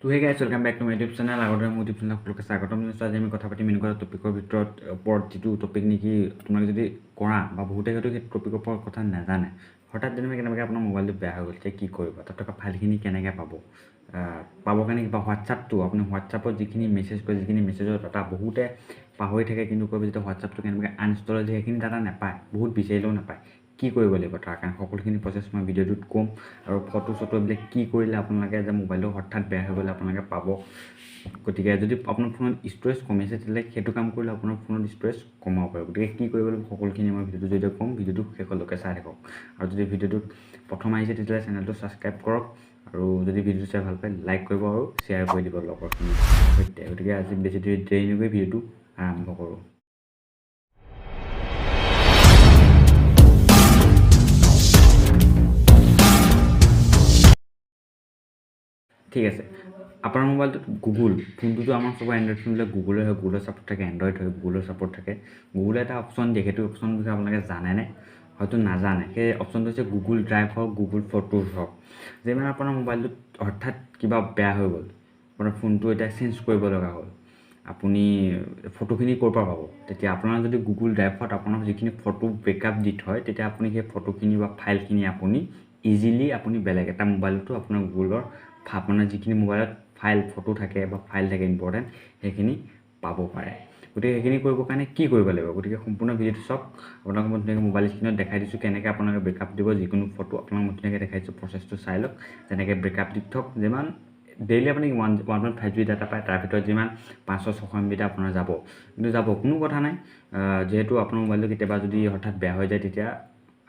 তো hey guys, welcome back to my YouTube channel. আগতে মোৰ ইউটিউব চেনেল সকলোকে স্বাগতম জনাইছোঁ। আজি আমি কথা পাতিম এনেকুৱা এটা টপিকৰ ভিতৰত ওপৰত, যিটো টপিক নেকি তোমালোকে যদি কৰা বা বহুতে হয়তো সেই টপিকৰ ওপৰত কথা নাজানে। হঠাৎ যেনিবা কেনেবাকৈ আপোনাৰ মোবাইলটো বেয়া হৈ গ'ল, তেতিয়া কি কৰিব, তাত থকা ফাইলখিনি কেনেকৈ পাব, পাবৰ কাৰণে কিবা হোৱাটছআপটো, আপুনি হোৱাটছআপত যিখিনি মেছেজ কৰে, যিখিনি মেছেজৰ ডাটা বহুতে পাহৰি থাকে, কিন্তু কৰিব যেতিয়া হোৱাটছআপটো কেনেবাকৈ আনইনষ্টল হৈ যায় সেইখিনি ডাটা নাপায়, বহুত বিচাৰিলেও নাপায়। কি কৰিব লাগিব তাৰ কাৰণে সকলোখিনি প্ৰচেছ মই ভিডিঅ'টোত ক'ম। আৰু ফটো চটো এইবিলাক কি কৰিলে আপোনালোকে যে মোবাইলটো হঠাৎ বেয়া হৈ গ'লে আপোনালোকে পাব। গতিকে যদি আপোনাৰ ফোনত ষ্ট'ৰেজ কমিছে তেতিয়াহ'লে সেইটো কাম কৰিলে আপোনাৰ ফোনত ষ্ট'ৰেজ কমাব পাৰিব। গতিকে কি কৰিব লাগিব সকলোখিনি মই ভিডিঅ'টোৰ জৰিয়তে ক'ম, ভিডিঅ'টো শেষলৈকে চাই থাকক। আৰু যদি ভিডিঅ'টোত প্ৰথম আহিছে তেতিয়াহ'লে চেনেলটো ছাবস্ক্ৰাইব কৰক, আৰু যদি ভিডিঅ'টো চাই ভাল পায় লাইক কৰিব আৰু শ্বেয়াৰ কৰি দিব লগৰখিনিৰ সৈতে। গতিকে আজি বেছি দেৰি নকৰি ভিডিঅ'টো আৰম্ভ কৰোঁ। ঠিক আছে, আপোনাৰ মোবাইলটোত গুগল ফোনটোতো আমাৰ চবৰ এণ্ড্ৰইড ফোনবিলাক গুগলৰ হয়, গুগলৰ ছাপৰ্ট থাকে, এণ্ড্ৰইড হয় গুগলৰ ছাপৰ্ট থাকে। গুগলে এটা অপশ্যন দিয়ে, সেইটো অপশ্যন বিষয়ে আপোনালোকে জানেনে? হয়তো নাজানে। সেই অপশ্যনটো হৈছে গুগল ড্ৰাইভ হওক, গুগল ফটোজ হওক। যিমান আপোনাৰ মোবাইলটোত হঠাৎ কিবা বেয়া হৈ গ'ল, আপোনাৰ ফোনটো এতিয়া চেঞ্জ কৰিব লগা হ'ল, আপুনি ফটোখিনি ক'ৰ পৰা পাব? তেতিয়া আপোনাৰ যদি গুগল ড্ৰাইভত আপোনাৰ যিখিনি ফটো বেকআপ দি থয়, তেতিয়া আপুনি সেই ফটোখিনি বা ফাইলখিনি আপুনি ইজিলি আপুনি বেলেগ এটা মোবাইলতো আপোনাৰ গুগলৰ আপোনাৰ যিখিনি মোবাইলত ফাইল ফটো থাকে বা ফাইল থাকে ইম্পৰ্টেণ্ট, সেইখিনি পাব পাৰে। গতিকে সেইখিনি কৰিবৰ কাৰণে কি কৰিব লাগিব, গতিকে সম্পূৰ্ণ ভিডিঅ'টো চাওক। আপোনাক মই ধুনীয়াকৈ মোবাইল স্ক্ৰীণত দেখাই দিছোঁ কেনেকৈ আপোনালোকে বেকআপ দিব যিকোনো ফটো, আপোনাক মই ধুনীয়াকৈ দেখাই দিছোঁ, প্ৰচেছটো চাই লওক। যেনেকৈ বেকআপ দি থওক, যিমান ডেইলি আপুনি 1.5 GB data পায়, তাৰ ভিতৰত যিমান 500-600 MB আপোনাৰ যাব, কিন্তু যাব কোনো কথা নাই। যিহেতু আপোনাৰ মোবাইলটো কেতিয়াবা যদি হঠাৎ বেয়া হৈ যায় তেতিয়া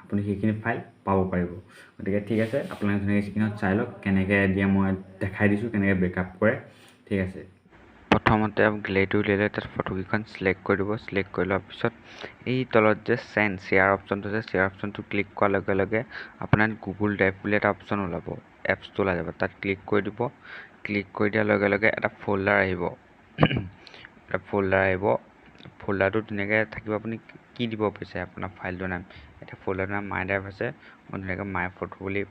আপুনি সেইখিনি ফাইল পাব পাৰিব। গতিকে ঠিক আছে, আপোনালোকে ধুনীয়াকৈ স্ক্ৰীণত চাই লওক কেনেকৈ দিয়ে, মই দেখাই দিছোঁ কেনেকৈ বেকআপ কৰে। ঠিক আছে, প্ৰথমতে গেলেৰীটো উলিয়াই লৈ তাত ফটোকেইখন চিলেক্ট কৰি দিব। চিলেক্ট কৰি লোৱাৰ পিছত এই তলত যে চেণ্ড শ্বেয়াৰ অপশ্যনটো আছে, শ্বেয়াৰ অপশ্যনটো ক্লিক কৰাৰ লগে লগে আপোনাৰ গুগল ড্ৰাইভ বুলি এটা অপশ্যন ওলাব, এপছটো ওলাই যাব, তাত ক্লিক কৰি দিব। ক্লিক কৰি দিয়াৰ লগে লগে এটা ফ'ল্ডাৰ আহিব, এটা ফ'ল্ডাৰ আহিব। ফ'ল্ডাৰটো ধুনীয়াকৈ থাকিব, আপুনি কি দিব বিচাৰে আপোনাৰ ফাইলটোৰ নাম। এতিয়া ফ'ল্ডাৰটোৰ নাম মাই ড্ৰাইভ আছে, মই ধুনীয়াকৈ মাই ফটো বুলি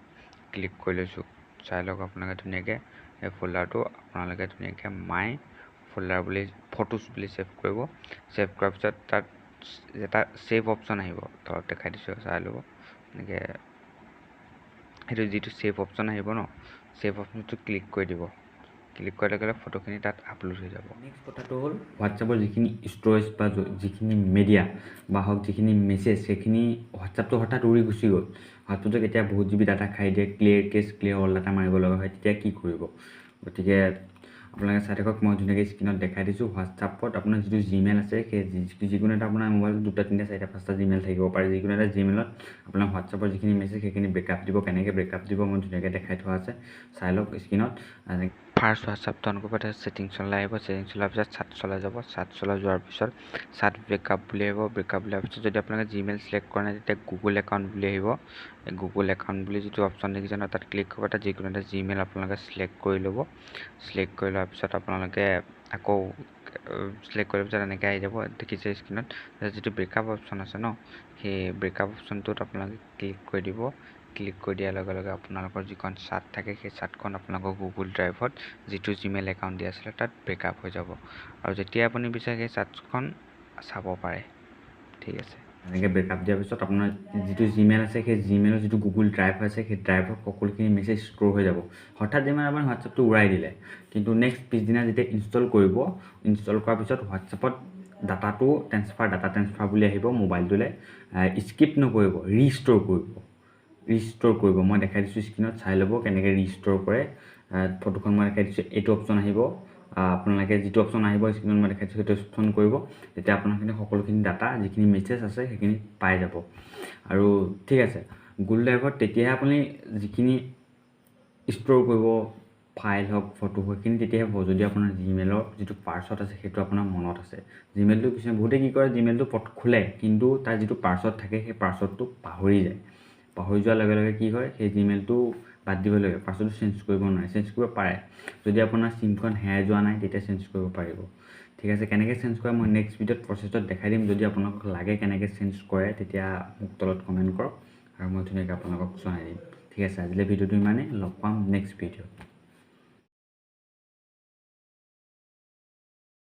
ক্লিক কৰি লৈছোঁ। চাই লওক আপোনালোকে ধুনীয়াকৈ এই ফ'ল্ডাৰটো আপোনালোকে ধুনীয়াকৈ মাই ফ'ল্ডাৰ বুলি ফটোজ বুলি ছেভ কৰিব। ছেভ কৰাৰ পিছত তাত এটা ছেভ অপশ্যন আহিব, তলত দেখাই দিছোঁ, চাই ল'ব। এনেকৈ সেইটো যিটো ছেভ অপশ্যন আহিব ন, ছেভ অপশ্যনটো ক্লিক কৰি দিব। ক্লিক কৰাৰ লগে লগে ফটোখিনি তাত আপলোড হৈ যাব। নেক্সট কথাটো হ'ল হোৱাটছআপৰ যিখিনি ষ্ট'ৰেজ বা যিখিনি মিডিয়া বা হওক যিখিনি মেছেজ, সেইখিনি হোৱাটছআপটো হঠাৎ উৰি গুচি গ'ল, হোৱাটছআপটো কেতিয়া বহুত জিবি ডাটা খাই দিয়ে, clear cache clear all data মাৰিব লগা হয়, তেতিয়া কি কৰিব? গতিকে আপোনালোকে চাই থাকক, মই ধুনীয়াকৈ স্ক্ৰীণত দেখাই দিছোঁ। হোৱাটছআপত আপোনাৰ যিটো জিমেইল আছে, সেই যিকোনো এটা আপোনাৰ মোবাইলত 2, 3, 4, 5টা জিমেইল থাকিব পাৰে, যিকোনো এটা জিমেইলত আপোনাৰ হোৱাটছআপৰ যিখিনি মেছেজ সেইখিনি বেকআপ দিব। কেনেকৈ বেকআপ দিব মই ধুনীয়াকৈ দেখাই থোৱা আছে, চাই লওক স্ক্ৰীণত। ফাৰ্ষ্ট হোৱাটছআপটো অন কৰিব, তাৰপিছত ছেটিংছলৈ আহিব, ছেটিংছ চলোৱাৰ পিছত চাট চলাই যাব, চাট চলাই যোৱাৰ পিছত চাট বেকআপ বুলি আহিব। বেকআপ বুলি অহাৰ পিছত যদি আপোনালোকে জিমেইল চিলেক্ট কৰা নাই তেতিয়া গুগল একাউণ্ট বুলি আহিব। এই গুগল একাউণ্ট বুলি যিটো অপশ্যন দেখিছে ন, তাত ক্লিক কৰিব। তাত যিকোনো এটা জিমেইল আপোনালোকে চিলেক্ট কৰি ল'ব। চিলেক্ট কৰি লোৱাৰ পিছত আপোনালোকে আকৌ চিলেক্ট কৰাৰ পিছত এনেকৈ আহি যাব, দেখিছে স্ক্ৰীণত যিটো বেকআপ অপশ্যন আছে ন, সেই বেকআপ অপশ্যনটোত আপোনালোকে ক্লিক কৰি দিব। ক্লিক কৰি দিয়াৰ লগে লগে আপোনালোকৰ যিখন চাট থাকে সেই চাটখন আপোনালোকৰ গুগল ড্ৰাইভত যিটো জিমেইল একাউণ্ট দিয়া আছিলে তাত বেকআপ হৈ যাব। আৰু যেতিয়া আপুনি বিচাৰে সেই চাটখন চাব পাৰে। ঠিক আছে, এনেকৈ বেকআপ দিয়াৰ পিছত আপোনাৰ যিটো জিমেইল আছে সেই জিমেইলৰ যিটো গুগল ড্ৰাইভ আছে সেই ড্ৰাইভত সকলোখিনি মেছেজ ষ্ট'ৰ হৈ যাব। হঠাৎ যিমান আপুনি হোৱাটছআপটো উৰাই দিলে, কিন্তু নেক্সট পিছদিনা যেতিয়া ইনষ্টল কৰিব, ইনষ্টল কৰাৰ পিছত হোৱাটছআপত ডাটাটো ট্ৰেন্সফাৰ, ডাটা ট্ৰেন্সফাৰ বুলি আহিব মোবাইলটোলৈ। স্কিপ নকৰিব, ৰিষ্ট'ৰ কৰিব, ৰিষ্ট'ৰ কৰিব। মই দেখাই দিছোঁ স্ক্ৰীণত, চাই ল'ব কেনেকৈ ৰিষ্ট'ৰ কৰে। ফটোখন মই দেখাই দিছোঁ, এইটো অপশ্যন আহিব। আপোনালোকে যিটো অপশ্যন আহিব স্ক্ৰীণত মই দেখাই দিছোঁ সেইটো অপশ্যন কৰিব, তেতিয়া আপোনাৰখিনি সকলোখিনি ডাটা যিখিনি মেছেজ আছে সেইখিনি পাই যাব। আৰু ঠিক আছে, গুগল ড্ৰাইভত তেতিয়াহে আপুনি যিখিনি ষ্ট'ৰ কৰিব ফাইল হওক ফটো হওক সেইখিনি তেতিয়াহে পাব যদি আপোনাৰ জিমেইলৰ যিটো পাছৱৰ্ড আছে সেইটো আপোনাৰ মনত আছে। জিমেইলটো কিছুমান বহুতে কি কৰে, জিমেইলটো খোলে কিন্তু তাৰ যিটো পাছৱৰ্ড থাকে সেই পাছৱৰ্ডটো পাহৰি যায়। পাহৰি যোৱাৰ লগে লগে কি হয়, সেই জিমেইলটো বাদ দিব লাগে, পাছৱৰ্ডটো চেঞ্জ কৰিব নোৱাৰে। চেঞ্জ কৰিব পাৰে যদি আপোনাৰ চিমখন হেৰাই যোৱা নাই, তেতিয়া চেঞ্জ কৰিব পাৰিব। ঠিক আছে, কেনেকৈ চেঞ্জ কৰে মই নেক্সট ভিডিঅ'ত প্ৰচেছত দেখাই দিম। যদি আপোনালোকক লাগে কেনেকৈ চেঞ্জ কৰে তেতিয়া মোক তলত কমেণ্ট কৰক আৰু মই ধুনীয়াকৈ আপোনালোকক জনাই দিম। ঠিক আছে, আজিলৈ ভিডিঅ'টো ইমানেই, লগ পাম নেক্সট ভিডিঅ'ত।